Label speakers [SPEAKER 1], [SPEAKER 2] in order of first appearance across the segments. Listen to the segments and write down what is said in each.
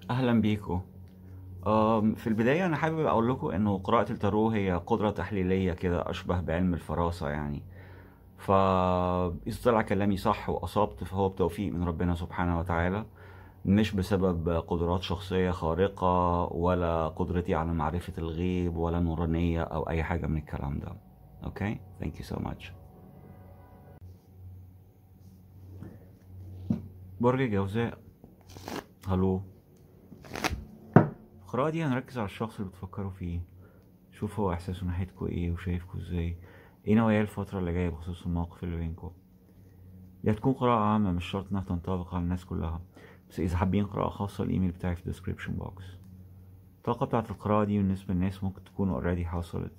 [SPEAKER 1] اهلا بيكم. في البداية انا حابب اقول لكم انه قراءة التارو هي قدرة تحليلية كده اشبه بعلم الفراسة يعني. فإذا طلع كلامي صح وأصبت فهو بتوفيق من ربنا سبحانه وتعالى، مش بسبب قدرات شخصية خارقة ولا قدرتي على معرفة الغيب ولا نورانية أو أي حاجة من الكلام ده. Okay, thank you so much. برج الجوزاء، هلو. القراءة دي هنركز على الشخص اللي بتفكروا فيه، شوف هو إحساسه ناحيتكوا إيه وشايفكوا إزاي، إيه نوايا الفترة اللي جاية بخصوص المواقف اللي بينكوا. دي هتكون قراءة عامة، مش شرط إنها تنطبق على الناس كلها، بس إذا حابين قراءة خاصة الإيميل بتاعي في description box. الطاقة بتاعت القراءة دي بالنسبة للناس ممكن تكون already حصلت،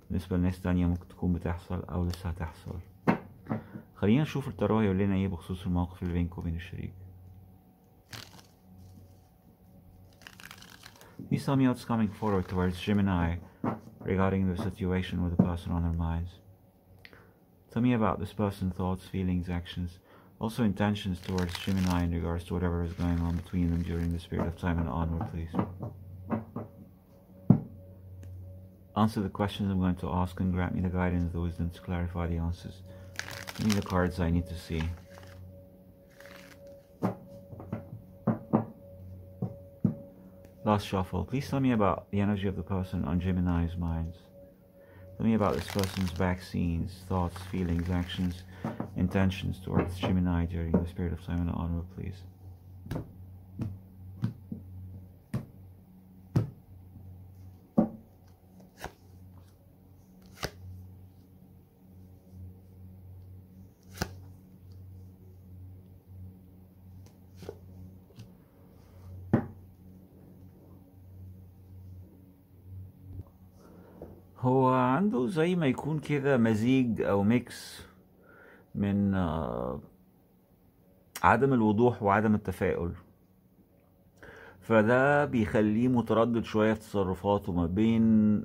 [SPEAKER 1] بالنسبة لناس تانية ممكن تكون بتحصل أو لسه هتحصل. خلينا نشوف التارو هيقول لنا إيه بخصوص المواقف اللي بينكوا وبين الشريك. Please tell me what's coming forward towards Gemini regarding the situation with the person on their minds. Tell me about this person's thoughts, feelings, actions, also intentions towards Gemini in regards to whatever is going on between them during this period of time and onward, please. Answer the questions I'm going to ask and grant me the guidance, the wisdom to clarify the answers. Give me the cards I need to see. Last shuffle. Please tell me about the energy of the person on Gemini's minds. Tell me about this person's back scenes, thoughts, feelings, actions, intentions towards Gemini during this period of time and onward, please. هو عنده زي ما يكون كده مزيج او mix من عدم الوضوح وعدم التفاؤل، فده بيخليه متردد شوية في تصرفاته ما بين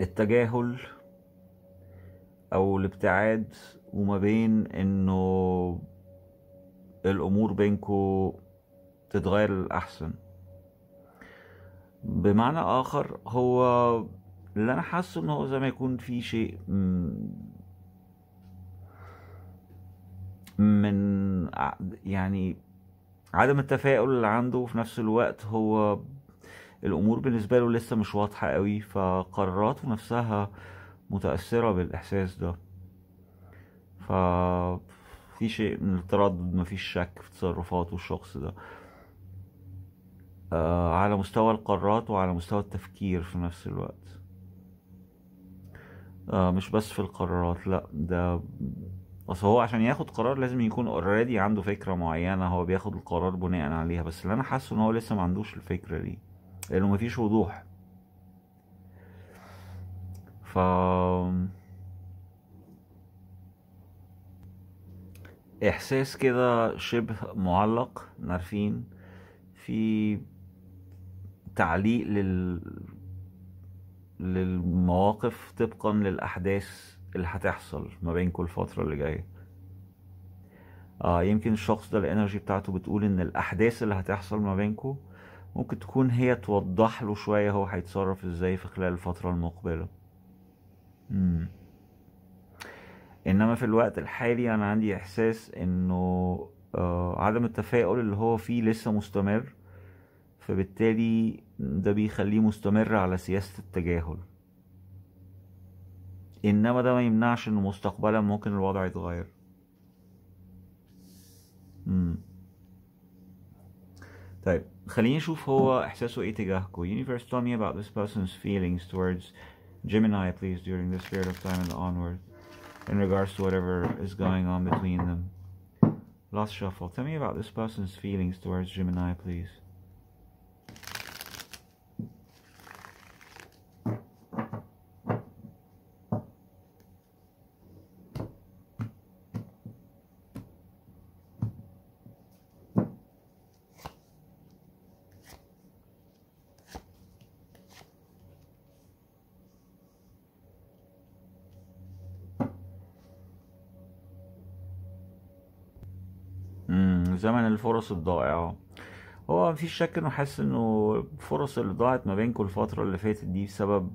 [SPEAKER 1] التجاهل او الابتعاد وما بين انه الامور بينكو تتغير للأحسن. بمعنى اخر، هو اللي انا حاسه ان هو زي ما يكون في شيء من يعني عدم التفاؤل اللي عنده، وفي نفس الوقت هو الامور بالنسبه له لسه مش واضحه قوي، فقراراته نفسها متاثره بالاحساس ده. ففي شيء من التردد، مفيش شك في تصرفاته الشخص ده على مستوى القرارات وعلى مستوى التفكير في نفس الوقت. مش بس في القرارات، لا، ده اصل هو عشان ياخد قرار لازم يكون already عنده فكرة معينة هو بياخد القرار بناء عليها، بس اللي انا حاسه ان هو لسه ما عندوش الفكرة دي لانه مفيش وضوح. ف احساس كده شبه معلق، عارفين، في تعليق للمواقف طبقا للأحداث اللي هتحصل ما بين كل فترة اللي جاية. يمكن الشخص ده ال energy بتاعته بتقول ان الأحداث اللي هتحصل ما بينكم ممكن تكون هي توضح له شوية هو هيتصرف ازاي في خلال الفترة المقبلة. انما في الوقت الحالي انا عندي احساس انه عدم التفاؤل اللي هو فيه لسه مستمر، فبالتالي ده بيخليه مستمر على سياسة التجاهل. انما ده ما يمنعش انه مستقبلا ممكن الوضع يتغير. طيب خليني اشوف هو احساسه ايه تجاهكم. Universe, tell me about this person's feelings towards Gemini, please, during this period of time and onward, in regards to whatever is going on between them. Last shuffle. Tell me about this person's feelings towards Gemini, please. زمن الفرص الضائعة. هو مفيش شك انه حاسس انه الفرص اللي ضاعت ما بينكم الفترة اللي فاتت دي بسبب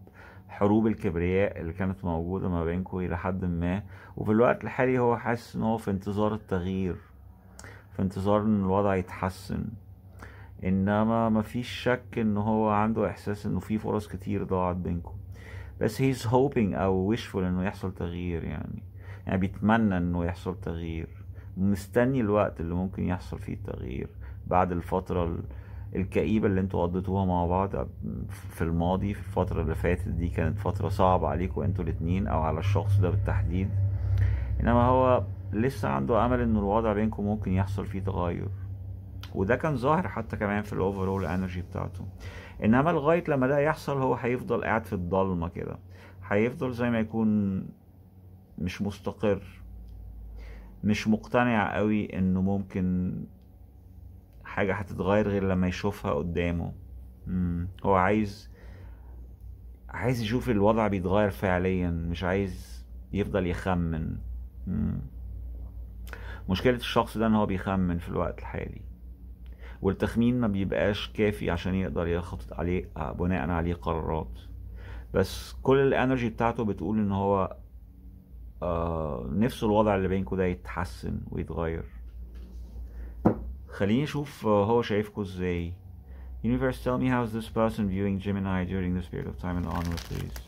[SPEAKER 1] حروب الكبرياء اللي كانت موجودة ما بينكم الى حد ما، وفي الوقت الحالي هو حاسس ان هو في انتظار التغيير، في انتظار ان الوضع يتحسن. انما مفيش شك ان هو عنده احساس انه في فرص كتير ضاعت بينكم، بس he's hoping او wishful انه يحصل تغيير، يعني بيتمنى انه يحصل تغيير، مستني الوقت اللي ممكن يحصل فيه التغيير بعد الفترة الكئيبة اللي انتوا قضيتوها مع بعض في الماضي. في الفترة اللي فاتت دي كانت فترة صعبة عليكم انتوا الاتنين او على الشخص ده بالتحديد، انما هو لسه عنده امل ان الوضع بينكم ممكن يحصل فيه تغير، وده كان ظاهر حتى كمان في ال overall energy بتاعته. انما لغاية لما ده يحصل هو هيفضل قاعد في الضلمة كده، هيفضل زي ما يكون مش مستقر، مش مقتنع قوي انه ممكن حاجة هتتغير غير لما يشوفها قدامه. هو عايز يشوف الوضع بيتغير فعليا، مش عايز يفضل يخمن. مشكلة الشخص ده ان هو بيخمن في الوقت الحالي، والتخمين ما بيبقاش كافي عشان يقدر ياخد عليه بناء عليه قرارات. بس كل ال energy بتاعته بتقول ان هو نفسه الوضع اللي بينكم ده يتحسن ويتغير. خليني اشوف هو شايفكم ازاي. Universe, tell me how is this person viewing Gemini during this period of time and onward, please.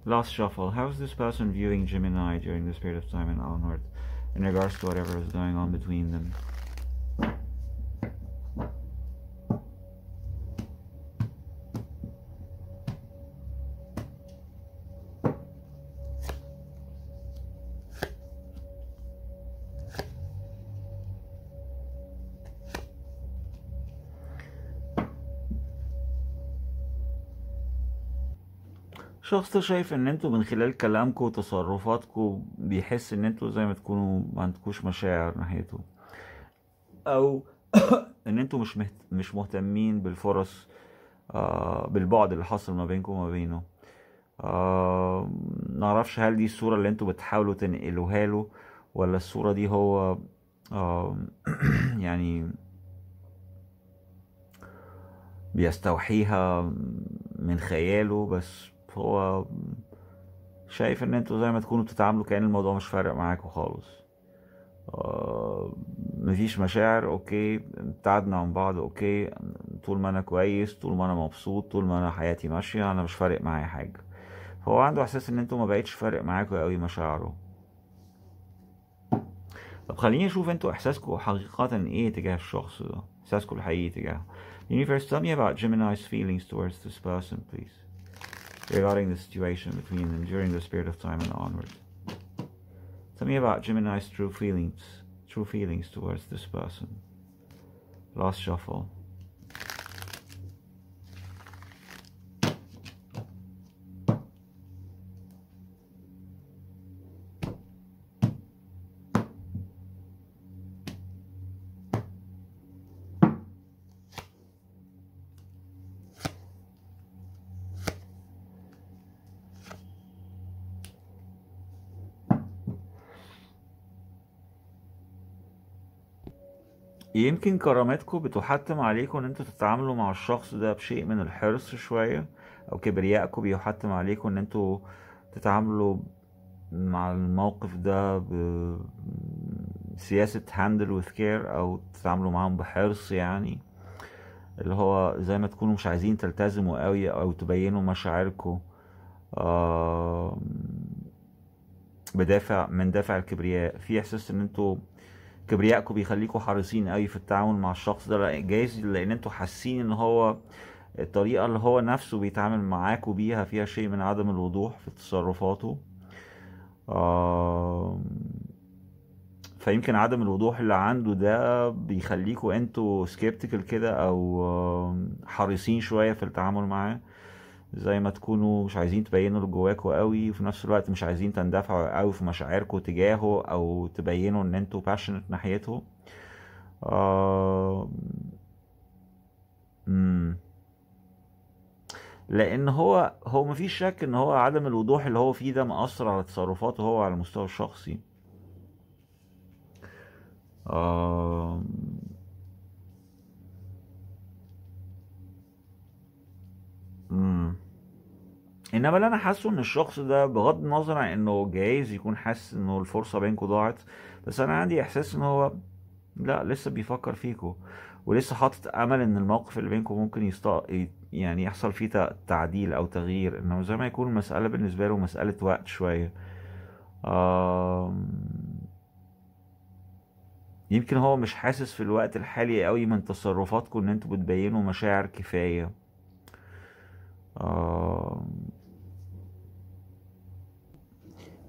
[SPEAKER 1] Last shuffle. How is this person viewing Gemini during this period of time and onward in regards to whatever is going on between them? الشخص ده شايف ان انتوا من خلال كلامكم وتصرفاتكم بيحس ان انتوا زي ما تكونوا ما عندكوش مشاعر ناحيته، او ان انتوا مش مهتمين بالفرص، بالبعد اللي حصل ما بينكم وما بينه. نعرفش هل دي الصورة اللي انتوا بتحاولوا تنقلوها له، ولا الصورة دي هو يعني بيستوحيها من خياله، بس هو شايف ان انتوا زي ما تكونوا بتتعاملوا كأن الموضوع مش فارق معاكوا خالص. مفيش مشاعر، okay، ابتعدنا عن بعض، okay، طول ما انا كويس، طول ما انا مبسوط، طول ما انا حياتي ماشية، انا مش فارق معايا حاجة. فهو عنده احساس ان انتوا ما بقتش فارق معاكوا قوي مشاعره. طب خليني اشوف انتوا احساسكوا حقيقة ايه تجاه الشخص ده، احساسكوا الحقيقي تجاهه. Universe, tell me about Gemini's feelings towards this person, please, regarding the situation between them during this period of time and onward. Tell me about Gemini's true feelings towards this person. Last shuffle. يمكن كرامتكم بتحتم عليكم ان انتوا تتعاملوا مع الشخص ده بشيء من الحرص شوية، او كبريائكم بيحتم عليكم ان انتوا تتعاملوا مع الموقف ده بسياسة handle with care، او تتعاملوا معاهم بحرص، يعني اللي هو زي ما تكونوا مش عايزين تلتزموا قوي او تبينوا مشاعركم بدافع من دافع الكبرياء. في احساس ان انتوا كبريائكم بيخليكم حريصين قوي في التعامل مع الشخص ده، جايز لان انتوا حاسين ان هو الطريقة اللي هو نفسه بيتعامل معاكم بيها فيها شيء من عدم الوضوح في تصرفاته. فيمكن عدم الوضوح اللي عنده ده بيخليكم انتوا سكيبتيكال كده، او حريصين شوية في التعامل معاه، زي ما تكونوا مش عايزين تبينوا اللي جواكوا قوي، وفي نفس الوقت مش عايزين تندفعوا قوي في مشاعركوا تجاهه، او تبينوا ان انتوا passionate ناحيته. لان هو مفيش شك ان هو عدم الوضوح اللي هو فيه ده مأثر على تصرفاته هو على المستوى الشخصي. انما اللي انا حاسه ان الشخص ده بغض النظر عن انه جايز يكون حاسس انه الفرصة بينكم ضاعت، بس انا عندي احساس ان هو لا لسه بيفكر فيكم، ولسه حاطط امل ان الموقف اللي بينكم ممكن يعني يحصل فيه تعديل او تغيير. انه زي ما يكون المسألة بالنسبة له مسألة وقت شوية. يمكن هو مش حاسس في الوقت الحالي قوي من تصرفاتكم ان انتوا بتبينوا مشاعر كفاية.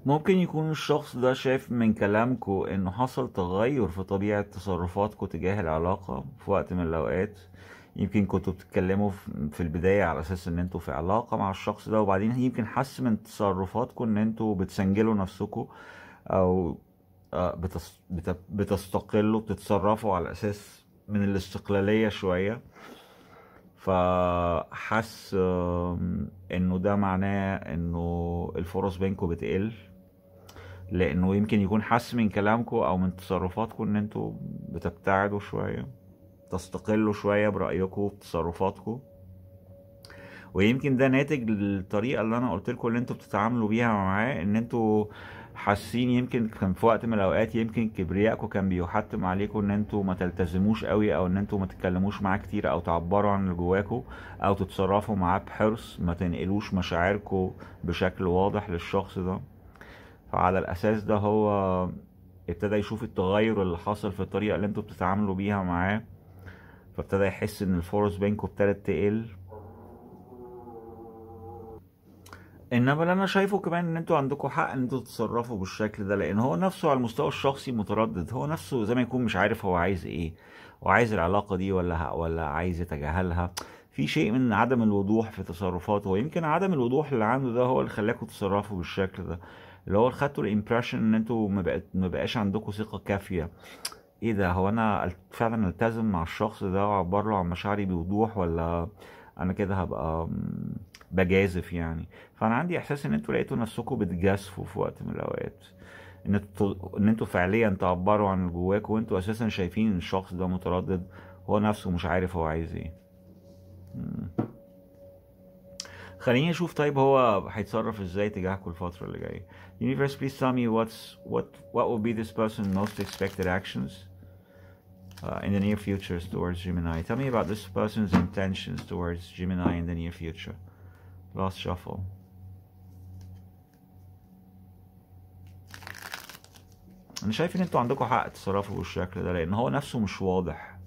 [SPEAKER 1] ممكن يكون الشخص ده شايف من كلامكم انه حصل تغير في طبيعة تصرفاتكم تجاه العلاقة في وقت من الاوقات. يمكن كنتوا بتتكلموا في البداية على اساس ان انتوا في علاقة مع الشخص ده، وبعدين يمكن حس من تصرفاتكم ان انتوا بتسنجلوا نفسكم او بتستقلوا، بتتصرفوا على اساس من الاستقلالية شوية. فحس انه ده معناه انه الفرص بينكم بتقل، لانه يمكن يكون حس من كلامكم او من تصرفاتكم ان انتوا بتبتعدوا شوية، تستقلوا شوية برأيكم وبتصرفاتكم. ويمكن ده ناتج للطريقة اللي انا قلت لكم اللي انتوا بتتعاملوا بيها معاه، ان انتوا حاسين يمكن كان في وقت من الاوقات يمكن كبريائكم كان بيحتم عليكم ان انتوا ما تلتزموش قوي، او ان انتوا ما تتكلموش معاه كتير، او تعبروا عن اللي جواكم، او تتصرفوا معاه بحرص، ما تنقلوش مشاعركم بشكل واضح للشخص ده. فعلى الاساس ده هو ابتدى يشوف التغير اللي حصل في الطريقة اللي انتوا بتتعاملوا بيها معاه، فابتدى يحس ان الفرص بينكم ابتدت تقل. انما اللي انا شايفه كمان ان انتوا عندكم حق ان انتوا تتصرفوا بالشكل ده، لان هو نفسه على المستوى الشخصي متردد، هو نفسه زي ما يكون مش عارف هو عايز ايه، وعايز العلاقة دي ولا عايز يتجاهلها. في شيء من عدم الوضوح في تصرفاته، ويمكن عدم الوضوح اللي عنده ده هو اللي خلاكم تتصرفوا بالشكل ده، اللي هو خدتوا ال impression ان انتوا ما بقاش عندكم ثقة كافية. ايه ده، هو انا فعلا التزم مع الشخص ده واعبر له عن مشاعري بوضوح، ولا انا كده هبقى بجازف يعني؟ فانا عندي احساس ان انتوا لقيتوا نفسكم بتجازفوا في وقت من الاوقات، ان انتوا فعليا تعبروا عن اللي جواكم، وانتوا اساسا شايفين ان الشخص ده متردد، هو نفسه مش عارف هو عايز ايه. خليني اشوف طيب هو هيتصرف ازاي تجاهكم الفترة اللي جاية. Universe, please tell me what will be this person's most expected actions in the near future towards Gemini. Tell me about this person's intentions towards Gemini in the near future. Last shuffle. انا شايف ان انتوا عندكم حق تتصرفوا بالشكل ده، لان هو نفسه مش واضح.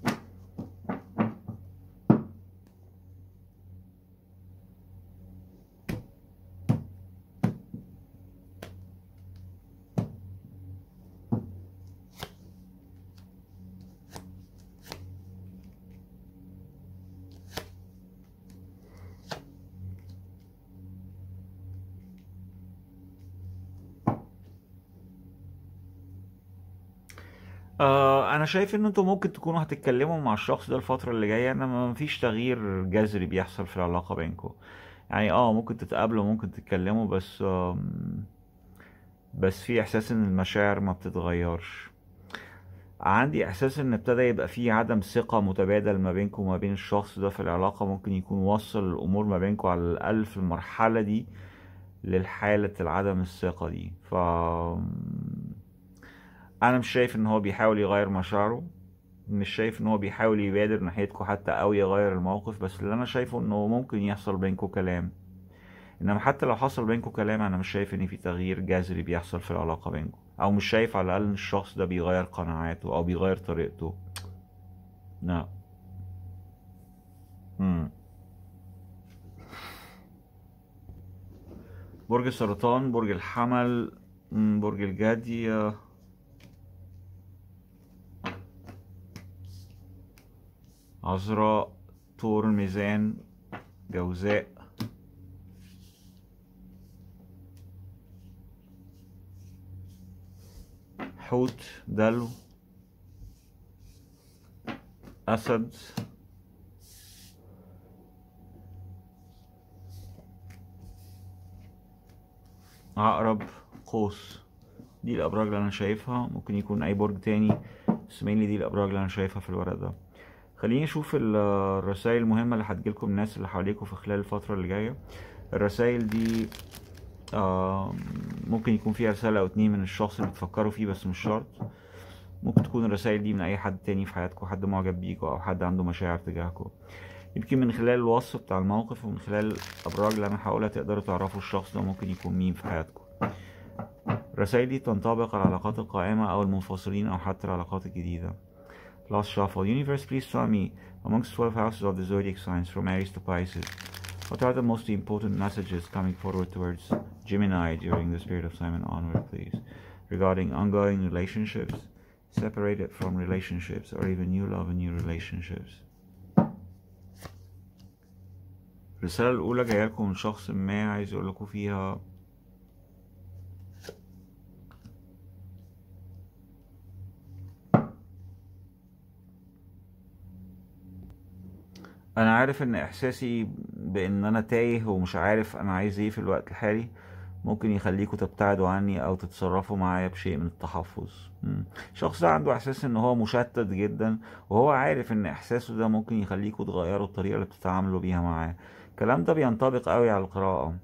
[SPEAKER 1] انا شايف ان انتوا ممكن تكونوا هتتكلموا مع الشخص ده الفترة اللي جاية، انما مفيش تغيير جذري بيحصل في العلاقة بينكم. يعني ممكن تتقابلوا، ممكن تتكلموا، بس في احساس ان المشاعر ما بتتغيرش. عندي احساس ان ابتدى يبقى في عدم ثقة متبادل ما بينكم وما بين الشخص ده في العلاقة، ممكن يكون وصل الامور ما بينكم على الاقل في المرحلة دي للحالة العدم الثقة دي. ف انا مش شايف ان هو بيحاول يغير مشاعره، مش شايف ان هو بيحاول يبادر ناحيتكم حتى او يغير الموقف، بس اللي انا شايفه انه ممكن يحصل بينكم كلام. انما حتى لو حصل بينكم كلام، انا مش شايف ان في تغيير جذري بيحصل في العلاقة بينكم، او مش شايف على الاقل ان الشخص ده بيغير قناعاته او بيغير طريقته. لا. برج السرطان، برج الحمل، برج الجدي، عذراء، ثور، ميزان، جوزاء، حوت، دلو، أسد، عقرب، قوس. دي الأبراج اللي أنا شايفها، ممكن يكون أي برج تاني، بس mainly دي الأبراج اللي أنا شايفها في الورق ده. خليني أشوف الرسائل المهمة اللي هتجيلكم من الناس اللي حواليكم في خلال الفترة اللي جاية. الرسائل دي ممكن يكون فيها رسالة أو اتنين من الشخص اللي بتفكروا فيه، بس مش شرط. ممكن تكون الرسائل دي من أي حد تاني في حياتكم، حد معجب بيكم أو حد عنده مشاعر تجاهكم. يمكن من خلال الوصف بتاع الموقف ومن خلال الأبراج اللي أنا هقولها تقدروا تعرفوا الشخص ده ممكن يكون مين في حياتكم. الرسائل دي تنطبق على العلاقات القائمة أو المنفصلين أو حتى العلاقات الجديدة. Last shuffle. Universe, please tell me, amongst 12 houses of the zodiac signs from Aries to Pisces, what are the most important messages coming forward towards Gemini during this period of time and onward, please, regarding ongoing relationships, separated from relationships, or even new love and new relationships. الرسالة الأولى جاية لكم من شخص ما عايز يقول لكم فيها أنا عارف إن إحساسي بإن أنا تايه ومش عارف أنا عايز إيه في الوقت الحالي ممكن يخليكوا تبتعدوا عني أو تتصرفوا معايا بشيء من التحفظ. الشخص ده عنده إحساس إن هو مشتت جدا، وهو عارف إن إحساسه ده ممكن يخليكوا تغيروا الطريقة اللي بتتعاملوا بيها معاه. الكلام ده بينطبق قوي على القراءة.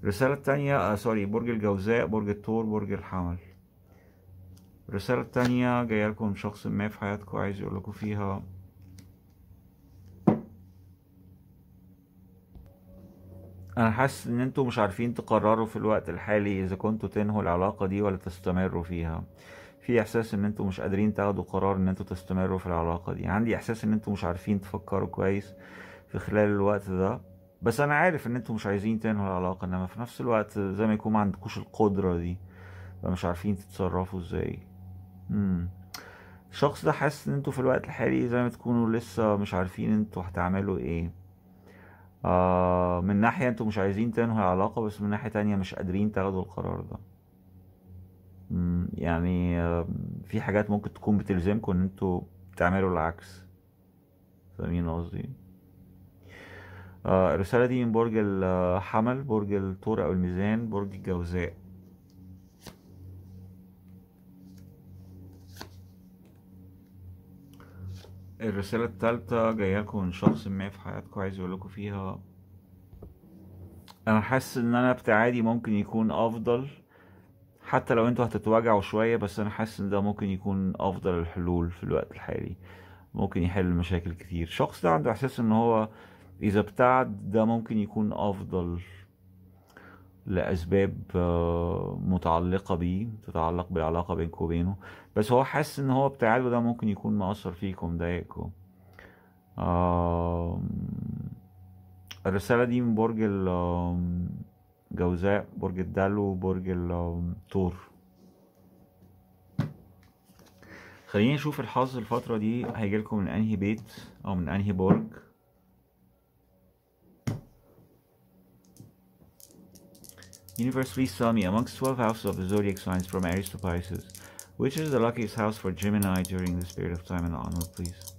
[SPEAKER 1] الرسالة التانية sorry، برج الجوزاء، برج الثور، برج الحمل. الرسالة التانية جاية لكم من شخص ما في حياتكم عايز يقول لكم فيها انا حاسس ان انتوا مش عارفين تقرروا في الوقت الحالي اذا كنتوا تنهوا العلاقة دي ولا تستمروا فيها. في احساس ان انتوا مش قادرين تاخدوا قرار ان انتوا تستمروا في العلاقة دي. عندي احساس ان انتوا مش عارفين تفكروا كويس في خلال الوقت ده، بس انا عارف ان انتوا مش عايزين تنهوا العلاقة، انما في نفس الوقت زي ما يكون ما عندكوش القدرة دي، فمش عارفين تتصرفوا ازاي. الشخص ده حاسس ان انتوا في الوقت الحالي زي ما تكونوا لسه مش عارفين انتوا هتعملوا ايه. من ناحية انتوا مش عايزين تنهوا العلاقة، بس من ناحية تانية مش قادرين تاخدوا القرار ده. يعني في حاجات ممكن تكون بتلزمكم ان انتوا تعملوا العكس. فاهمين قصدي؟ الرسالة دي من برج الحمل، برج الثور او الميزان، برج الجوزاء. الرسالة التالتة جاية لكم من شخص ما في حياتكم عايز يقول لكم فيها انا حاسس ان انا ابتعادي ممكن يكون افضل، حتى لو انتوا هتتوجعوا شوية، بس انا حاسس ان ده ممكن يكون افضل الحلول في الوقت الحالي، ممكن يحل مشاكل كتير. الشخص ده عنده احساس ان هو اذا ابتعد ده ممكن يكون افضل لأسباب متعلقة بيه، تتعلق بالعلاقة بينكم وبينه، بس هو حاسس ان هو ابتعاده ده ممكن يكون مأثر فيكم، مضايقكم. الرسالة دي من برج الجوزاء، برج الدلو، برج الثور. خليني اشوف الحظ الفترة دي هيجيلكم من انهي بيت او من انهي برج. Universe, please tell me, amongst 12 houses of the zodiac signs from Aries to Pisces, which is the luckiest house for Gemini during this period of time and onward, please?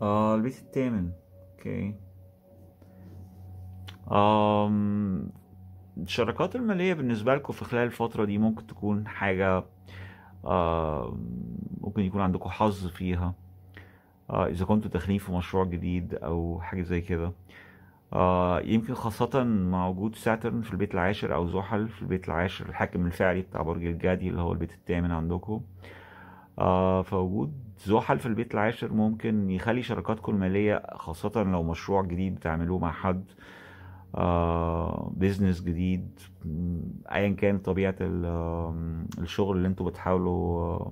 [SPEAKER 1] البيت الثامن. okay. الشراكات المالية بالنسبة لكم في خلال الفترة دي ممكن تكون حاجة ممكن يكون عندكم حظ فيها، إذا كنتوا داخلين في مشروع جديد أو حاجة زي كده. يمكن خاصة مع وجود Saturn في البيت العاشر أو زحل في البيت العاشر، الحاكم الفعلي بتاع برج الجدي اللي هو البيت الثامن عندكم. فوجود زحل في البيت العاشر ممكن يخلي شراكاتكم المالية، خاصة لو مشروع جديد بتعملوه مع حد، business جديد، ايا كان طبيعة الشغل اللي انتوا بتحاولوا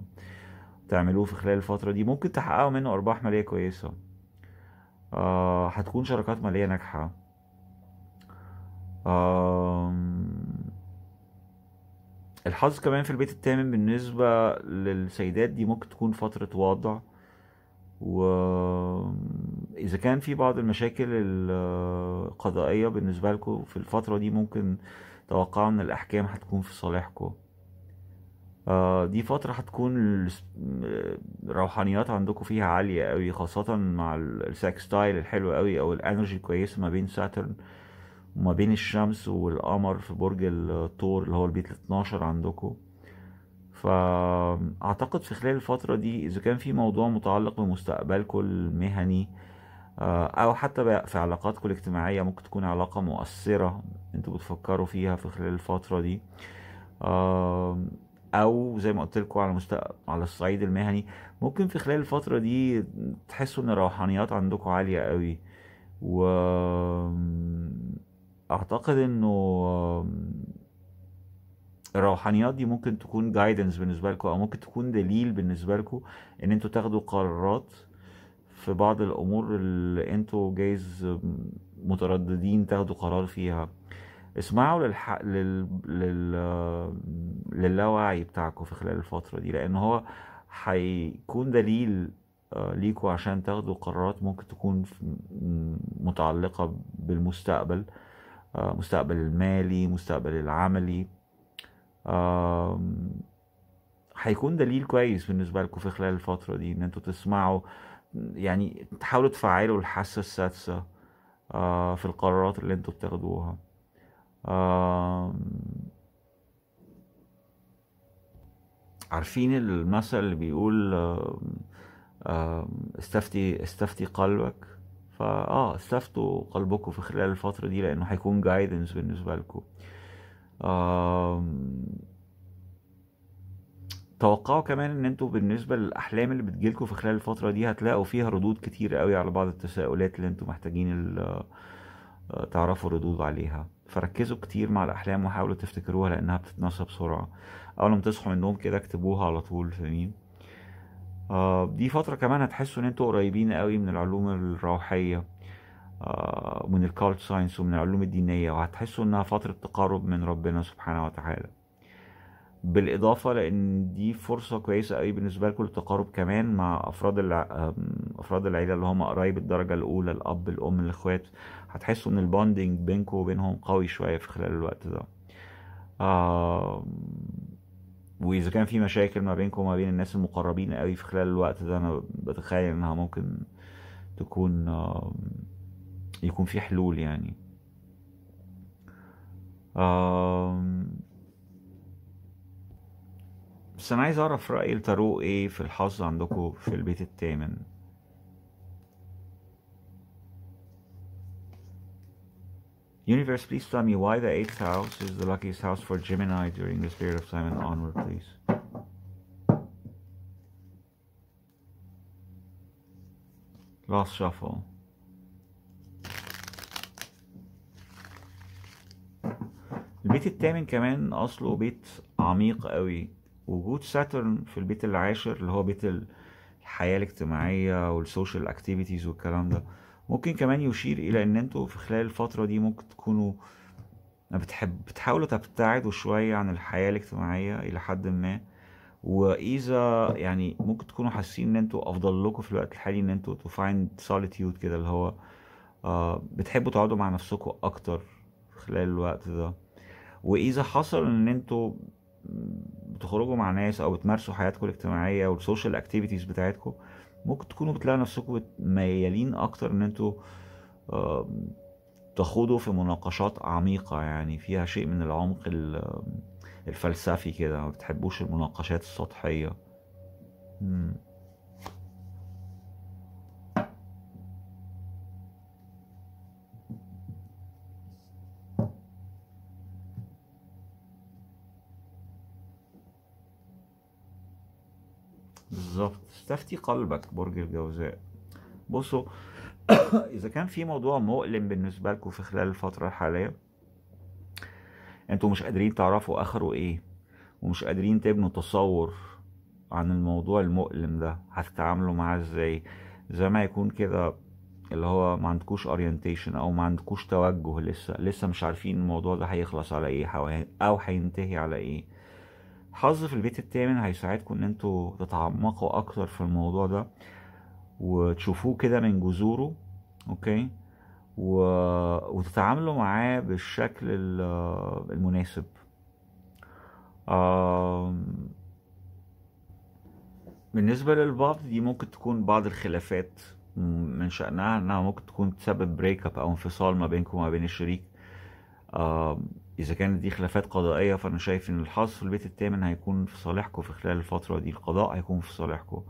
[SPEAKER 1] تعملوه في خلال الفترة دي، ممكن تحققوا منه ارباح مالية كويسة. هتكون شراكات مالية ناجحة. الحظ كمان في البيت الثامن بالنسبة للسيدات دي ممكن تكون فترة وضع، وإذا كان في بعض المشاكل القضائية بالنسبة لكم في الفترة دي ممكن توقعوا إن الأحكام هتكون في صالحكم. دي فترة هتكون الروحانيات عندكم فيها عالية قوي، خاصة مع ال sextile الحلو قوي او ال energy الكويسة ما بين Saturn وما بين الشمس والقمر في برج الثور اللي هو البيت ال 12 عندكم. فأعتقد في خلال الفترة دي إذا كان في موضوع متعلق بمستقبلكم المهني أو حتى في علاقاتكم الاجتماعية، ممكن تكون علاقة مؤثرة انتوا بتفكروا فيها في خلال الفترة دي، أو زي ما قلت لكم على الصعيد المهني، ممكن في خلال الفترة دي تحسوا إن الروحانيات عندكم عالية قوي. وأعتقد إنه الروحانيات دي ممكن تكون جايدنس بالنسبة لكم، أو ممكن تكون دليل بالنسبة لكم إن انتوا تاخدوا قرارات في بعض الأمور اللي انتوا جايز مترددين تاخدوا قرار فيها. اسمعوا للاوعي بتاعكم في خلال الفترة دي، لأن هو هيكون دليل ليكوا عشان تاخدوا قرارات ممكن تكون متعلقة بالمستقبل، مستقبل المالي، مستقبل العملي. هيكون دليل كويس بالنسبة لكم في خلال الفترة دي ان انتوا تسمعوا، يعني تحاولوا تفعلوا الحاسة السادسة في القرارات اللي انتوا بتاخدوها. عارفين المثل اللي بيقول استفتي قلبك؟ استفتوا قلبكم في خلال الفترة دي، لانه هيكون جايدنس بالنسبة لكم. توقعوا كمان ان انتوا بالنسبة للاحلام اللي بتجيلكوا في خلال الفترة دي هتلاقوا فيها ردود كتير قوي على بعض التساؤلات اللي انتوا محتاجين تعرفوا ردود عليها. فركزوا كتير مع الاحلام وحاولوا تفتكروها لانها بتتنسى بسرعة. اول ما تصحوا من النوم كده اكتبوها على طول، فاهمين؟ دي فترة كمان هتحسوا ان انتوا قريبين قوي من العلوم الروحية، ومن ال occult science، ومن العلوم الدينية، وهتحسوا انها فترة تقارب من ربنا سبحانه وتعالى. بالاضافة لان دي فرصة كويسة قوي بالنسبة لكم للتقارب كمان مع افراد العيلة اللي هم قرايب الدرجة الاولى، الاب، الام، الاخوات. هتحسوا ان ال bonding بينكم وبينهم قوي شوية في خلال الوقت ده. واذا كان في مشاكل ما بينكم وما بين الناس المقربين قوي في خلال الوقت ده، انا بتخيل انها ممكن تكون يكون في حلول يعني. بس انا عايز اعرف رأي التارو ايه في الحظ عندكم في البيت الثامن. Universe, please tell me why the 8th house is the luckiest house for Gemini during this period of time and onward, please. Last shuffle. البيت الثامن كمان اصله بيت عميق قوي. وجود Saturn في البيت العاشر اللي هو بيت الحياة الاجتماعية وال social activities والكلام ده، ممكن كمان يشير الى ان انتوا في خلال الفترة دي ممكن تكونوا بتحاولوا تبتعدوا شوية عن الحياة الاجتماعية الى حد ما. واذا يعني ممكن تكونوا حاسين ان انتوا افضل لكم في الوقت الحالي ان انتوا to find solitude كده، اللي هو بتحبوا تقعدوا مع نفسكم اكتر في خلال الوقت ده. واذا حصل ان انتوا بتخرجوا مع ناس او بتمارسوا حياتكم الاجتماعية وال social activities بتاعتكم، ممكن تكونوا بتلاقوا نفسكم ميالين اكتر ان انتوا تخوضوا في مناقشات عميقة، يعني فيها شيء من العمق الفلسفي كده، ما بتحبوش المناقشات السطحية. بالظبط، استفتي قلبك برج الجوزاء. بصوا اذا كان في موضوع مؤلم بالنسبة لكم في خلال الفترة الحالية، انتوا مش قادرين تعرفوا اخره ايه، ومش قادرين تبنوا تصور عن الموضوع المؤلم ده هتتعاملوا معاه ازاي، زي ما يكون كده اللي هو ما عندكوش orientation او ما عندكوش توجه، لسه مش عارفين الموضوع ده هيخلص على ايه او هينتهي على ايه. حظ في البيت الثامن هيساعدكم ان انتوا تتعمقوا اكتر في الموضوع ده وتشوفوه كده من جذوره، okay، وتتعاملوا معاه بالشكل المناسب. بالنسبة للبعض دي ممكن تكون بعض الخلافات من شأنها انها ممكن تكون تسبب break up او انفصال ما بينكم وما بين الشريك. اذا كانت دي خلافات قضائية، فانا شايف ان الحظ في البيت الثامن هيكون في صالحكم في خلال الفترة دي، القضاء هيكون في صالحكم.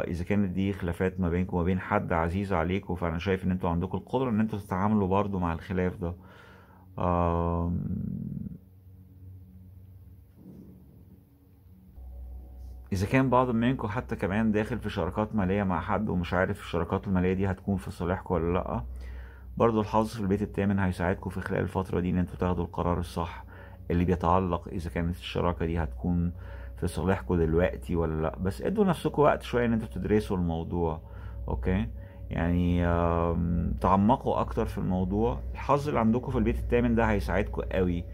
[SPEAKER 1] اذا كانت دي خلافات ما بينكم وما بين حد عزيز عليكم، فانا شايف ان انتوا عندكم القدرة ان انتوا تتعاملوا برضو مع الخلاف ده. اذا كان بعض منكم حتى كمان داخل في شراكات مالية مع حد ومش عارف الشراكات المالية دي هتكون في صالحكم ولا لأ، برضو الحظ في البيت الثامن هيساعدكم في خلال الفترة دي ان انتوا تاخدوا القرار الصح اللي بيتعلق اذا كانت الشراكة دي هتكون في صالحكم دلوقتي ولا لا. بس ادوا نفسكم وقت شوية ان انتوا تدرسوا الموضوع، okay؟ يعني تعمقوا اكتر في الموضوع. الحظ اللي عندكم في البيت الثامن ده هيساعدكم قوي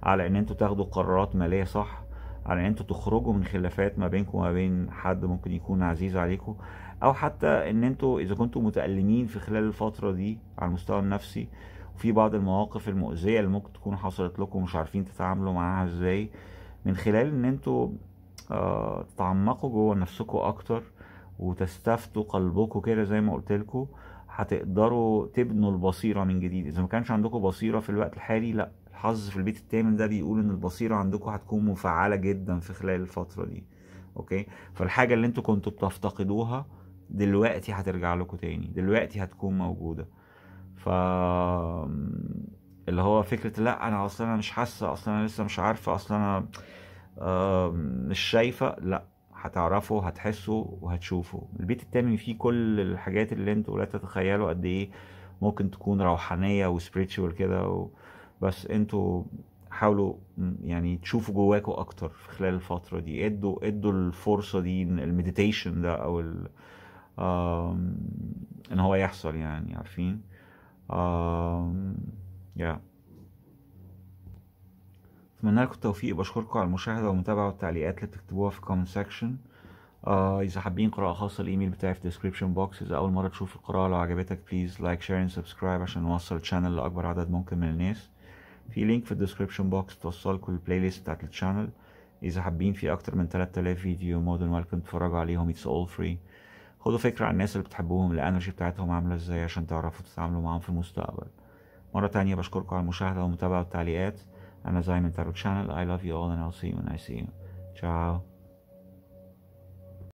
[SPEAKER 1] على ان انتوا تاخدوا قرارات مالية صح، على ان انتوا تخرجوا من خلافات ما بينكم وما بين حد ممكن يكون عزيز عليكم، او حتى ان انتوا اذا كنتوا متألمين في خلال الفترة دي على المستوى النفسي وفي بعض المواقف المؤذية اللي ممكن تكون حصلت لكم ومش عارفين تتعاملوا معاها ازاي، من خلال ان انتوا تتعمقوا جوه نفسكم اكتر وتستفتوا قلبكم كده زي ما قلت لكم، هتقدروا تبنوا البصيرة من جديد. اذا ما كانش عندكم بصيرة في الوقت الحالي، لا، الحظ في البيت الثامن ده بيقول ان البصيرة عندكم هتكون مفعلة جدا في خلال الفترة دي، okay؟ فالحاجة اللي انتوا كنتوا بتفتقدوها دلوقتي هترجع لكم تاني، دلوقتي هتكون موجودة. ف اللي هو فكرة لا انا اصلا انا مش حاسة، اصلا انا لسه مش عارفة، اصلا انا مش شايفة، لا، هتعرفوا، هتحسوا وهتشوفوا. البيت التامن فيه كل الحاجات اللي انتوا لا تتخيلوا قد ايه ممكن تكون روحانية و spiritual كده بس انتوا حاولوا يعني تشوفوا جواكوا اكتر في خلال الفترة دي. ادوا الفرصة دي، ال meditation ده او ان هو يحصل، يعني عارفين. اتمنى لكم التوفيق، بشكركم على المشاهدة والمتابعة والتعليقات اللي بتكتبوها في comment section. اذا حابين قراءة خاصة، الايميل بتاعي في description box. اذا اول مرة تشوف القراءة لو عجبتك please like share and subscribe عشان نوصل ال channel لاكبر عدد ممكن من الناس. في link في ال description box توصلكم ال playlist بتاعت ال channel. اذا حابين في اكتر من 3000 فيديو more than welcome تتفرجوا عليهم، it's all free. خدوا فكرة عن الناس اللي بتحبوهم، ال energy بتاعتهم عاملة ازاي عشان تعرفوا تتعاملوا معاهم في المستقبل. مرة تانية بشكركم على المشاهدة والمتابعة والتعليقات. أنا زايمن Tarot Channel. I love you all and I'll see you when I see you. Ciao.